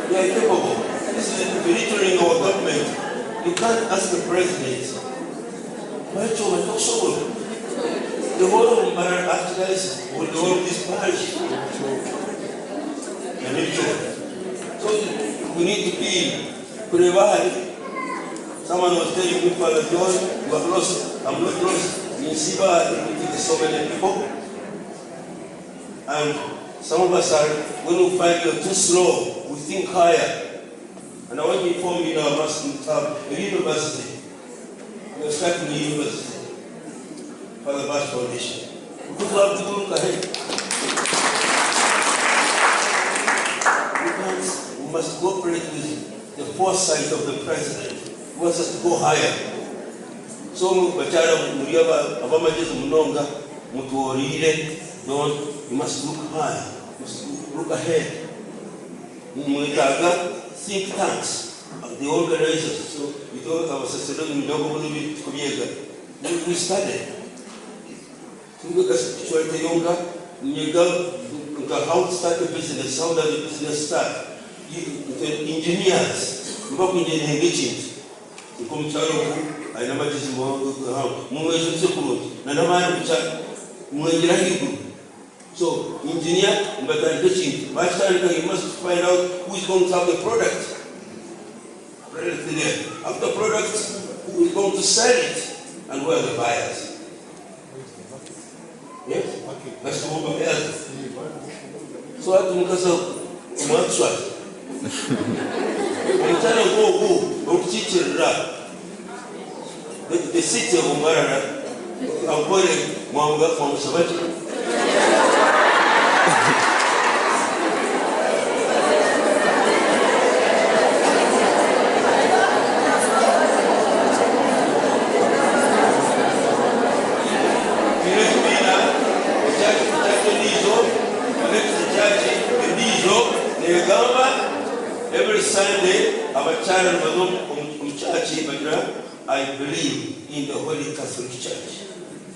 We are capable. This is belittling our government. You can't ask the president. Ekyo tokusobola. The whole of Mbarara Archdiocese or the whole of this parish. Ekyo. So we need to be kureeba ahari someone was telling me Father John you have lost I'm not lost ninsiiba ahari meeting so many people and some of us are when we find we are too slow we think higher and I want to inform you now must have a university. We are starting a university, Father Bash Foundation. Because we have to look ahead. We can't, we must cooperate with the foresight of the president. He wants us to go higher. So bakyara muri ab'amagezi munonga mutworire, don't, you must look high, you must look ahead. Mwetaaga think tanks, the organizers. So itwe abasacerdote mujago buno tukubyega. We study. Tukwega spirituality yonka, nyega nka how to start a business, how does a business start? Engineers, niba kuengineeringa ekintu. Nk'omukyaro ogu aine amagezi mumwejuse kurungi na n'abandi mukyaro mwegyere ahaiguru. So engineer nibatandika ekintu, bakitandika you must find out who is going to have the product. Product there. After product, who is going to sell it and who are the buyers? Yes? That's the buyers. So hati mukasa omwatshwara omukyaro nk'ogu orikukiikirira the city of Mbarara, Ankole, mwamusaba ki? Twine ekibiina ekyaki endiijo, connect church endiijo neegamba every Sunday abakyara nibaza omu church bagira I believe in the Holy Catholic Church.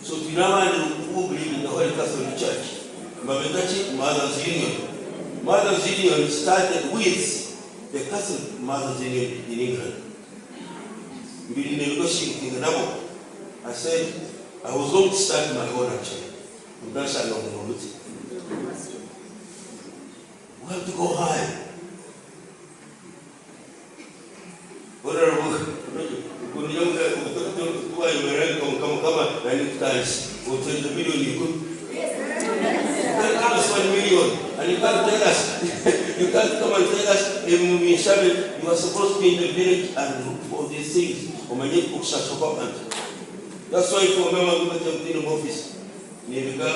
So twine abandi who believe in the Holy Catholic Church. Nibabeta ki? Mothers Union. Mothers Union started with the Catholic Mothers Union in England. Mbiri negotiating nabo. I said I was going to start my own actually. Ndashanga omuti. We have to go high. Honorable, kama nani kutandisa otwerize miliyoni 10. You can't give us 1 million and you can't tell us, you can't come and tell us emumishabe. You are supposed to be in the village and look for these things. Omanye okushasha kw'abantu. That's why for member of the office, Niriga,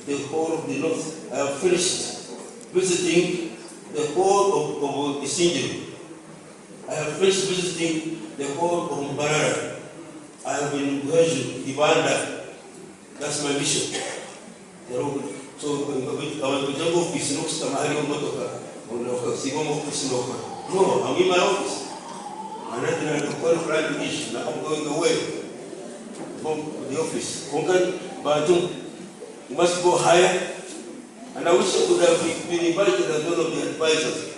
the whole of the north, I have finished visiting the whole of Isingiro. I have finished visiting the whole of Mbarara. I have been in Buhweju, Ibanda. That's my mission. So, abantu bajya office n'okusitama hariyo motoka, okusiiba omu office n'okora. No, I'm in my office. And then I qualified issue. Now I'm going away from the office. Konka bantu, you must go higher. And I wish I could have been invited as one of the advisors.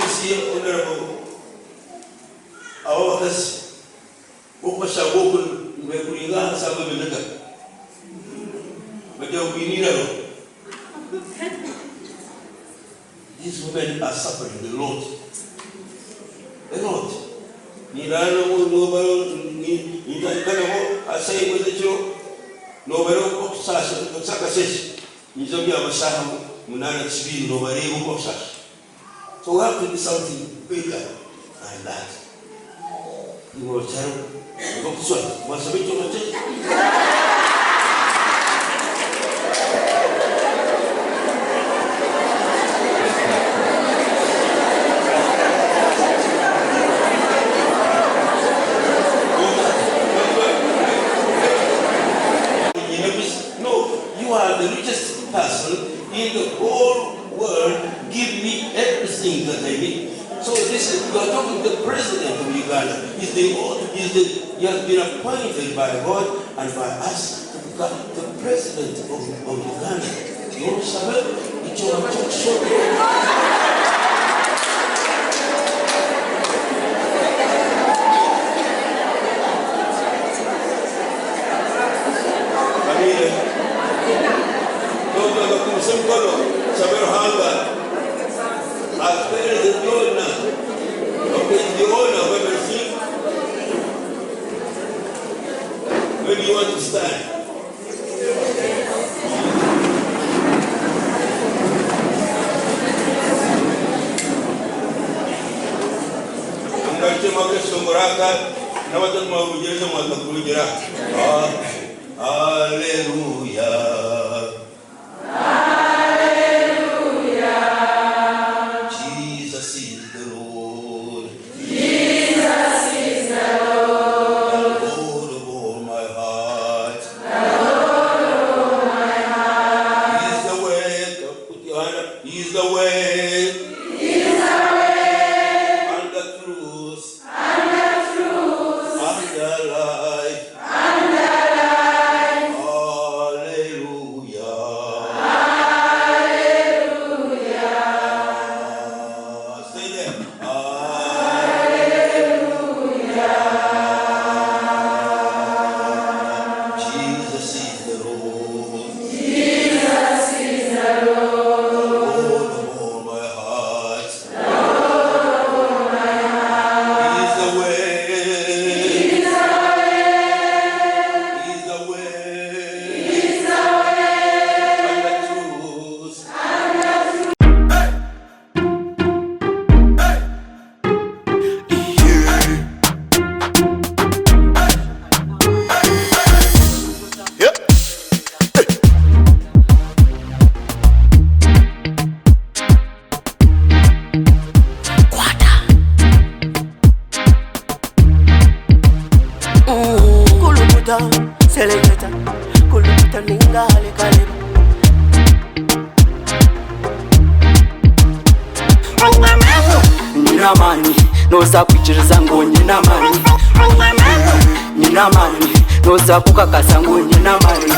See, Honorable, abakazi okubashanga oku nibekuringa ahansi ago ebiniga bajya kuiniraro. These women are suffering a lot, a lot. Nirara nitandika nabo asayi ekiro nobareeba okusakasheshe nizo by'amashaha 8 kibiri nobareeba oku bakushasha. So we have to do something bigger than that. Ngocharo, ngokuswa, mwasabe choma che. No, you are the richest person in the whole world. Give me everything that I need. So this is, we are talking to the president of Uganda. He has been appointed by God and by us to become the president of Uganda. N'omusaba ekyo kyokusooka. Amina. Tonto akakumisa emikono, sabe Ruhanga akuheereze byona, akuhe the honor of everything. When you want to stand. Akeshongoro aka n'abatari Bungyereza mwaza kurugira. Aleluya. Jesus is the Lord. Jesus is the Lord. The Lord of all my heart. The Lord of all my heart. He is the way. Put your hand up. He is the way. He is the way. And the truth. And the truth. And the life. And the life. Hallelujah. Stay there. Hallelujah. Jesus is the Lord. Jesus is the Lord. The Lord of all my heart. The Lord of all my heart. He is the way. He is the way. He is the way. He is the way. And the truth. Kulukuta, seleketa, kulukuta ninga halekaleba. Nyina amani, noza kwikiriza ngu nyina amani. Nyina amani, noza kukakasa ngu nyina amani.